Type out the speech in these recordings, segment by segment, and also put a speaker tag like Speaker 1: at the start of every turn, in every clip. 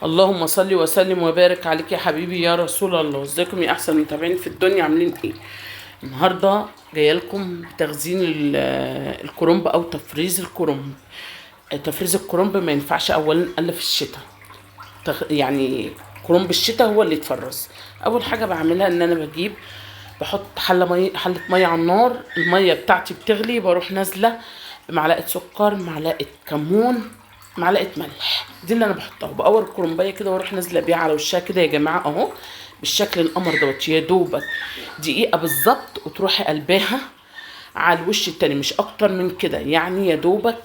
Speaker 1: اللهم صل وسلم وبارك عليك يا حبيبي يا رسول الله. ازيكم يا احسن متابعين في الدنيا، عاملين ايه؟ النهارده جاية لكم بتخزين الكرنب او تفريز الكرنب. تفريز الكرنب ما ينفعش اولا الا في الشتاء، يعني كرنب الشتاء هو اللي يتفرز. اول حاجة بعملها ان انا بجيب بحط حله مية على النار، المية بتاعتي بتغلي، بروح نازله بمعلقه سكر، معلقه كمون، معلقه ملح، دي اللي انا بحطها. بقور الكرنبايه كده واروح نازله بيها على وشها كده يا جماعة اهو بالشكل القمر دوت، يا دوبك دقيقة بالظبط وتروحي قلباها على الوش التاني، مش اكتر من كده. يعني يا دوبك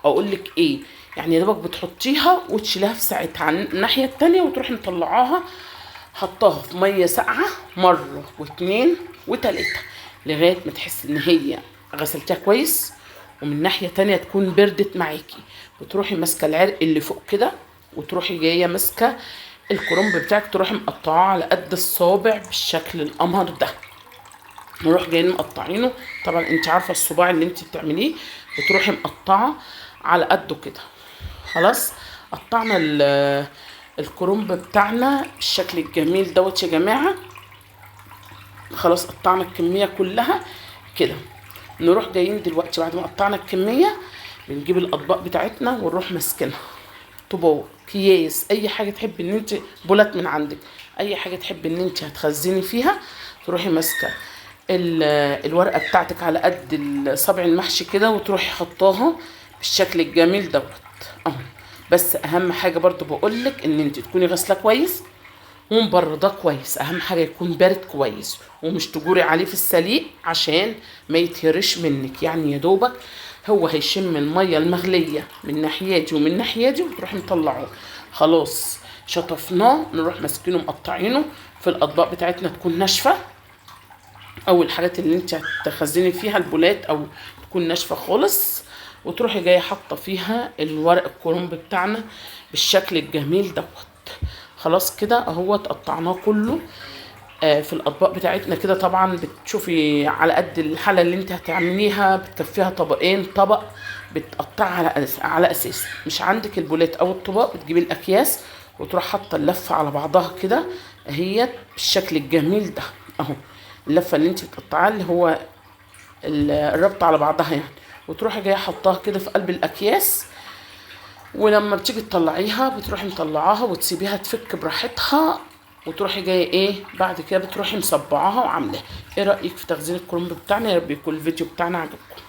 Speaker 1: اقول لك ايه، يعني يا دوبك بتحطيها وتشيلها في ساعتها على الناحية التانية وتروحي مطلعاها حطاها في مية ساقعه مرة واتنين وتلاتة لغاية ما تحس ان هي غسلتيها كويس، ومن ناحية تانية تكون بردت معاكي. بتروحي ماسكه العرق اللي فوق كده وتروحي جاية ماسكه الكرنب بتاعك، تروحي مقطعاه على قد الصابع بالشكل القمر ده، نروح جايين مقطعينه. طبعا انت عارفه الصباع اللي انت بتعمليه بتروحي مقطعه على قده كده. خلاص قطعنا الكرنب بتاعنا بالشكل الجميل دوت يا جماعة. خلاص قطعنا الكمية كلها كده. نروح جايين دلوقتي بعد ما قطعنا الكمية بنجيب الاطباق بتاعتنا ونروح ماسكينها، طباق، اكياس، اي حاجة تحب ان انت، بولات من عندك، اي حاجة تحب ان انت هتخزني فيها. تروحي ماسكه الورقة بتاعتك على قد صابع المحشي كده وتروحي حطاها بالشكل الجميل دوت اهو. بس اهم حاجة برضو بقولك ان انت تكوني غاسله كويس ومبرده كويس، اهم حاجة يكون بارد كويس ومش تجوري عليه في السليق عشان ما يتهرش منك. يعني يا دوبك هو هيشم المية المغليه من ناحية دي ومن ناحية دي وتروحي مطلعوه. خلاص شطفناه، نروح ماسكينه مقطعينه في الاطباق بتاعتنا تكون ناشفة، او الحاجات اللي انت هتخزني فيها البولات او تكون ناشفة خالص، وتروحي جاية حاطه فيها الورق الكرنب بتاعنا بالشكل الجميل دوت. خلاص كده اهو قطعناه كله في الاطباق بتاعتنا كده. طبعا بتشوفي على قد الحلة اللي انت هتعمليها، بتكفيها طبقين، طبق بتقطعها على اساسه. مش عندك البولات او الطبق بتجيبي الاكياس وتروح حاطه اللفة على بعضها كده اهيت بالشكل الجميل ده اهو، اللفة اللي انت بتقطعها اللي هو الربط على بعضها يعني، وتروحي جاية حطاها كده في قلب الاكياس. ولما بتيجي تطلعيها بتروحي مطلعاها وتسيبيها تفك براحتها، وتروحي جاية ايه بعد كده بتروحي مصبعاها وعاملاها. ايه رايك في تخزين الكرنب بتاعنا؟ يا رب يكون الفيديو بتاعنا عجبكم.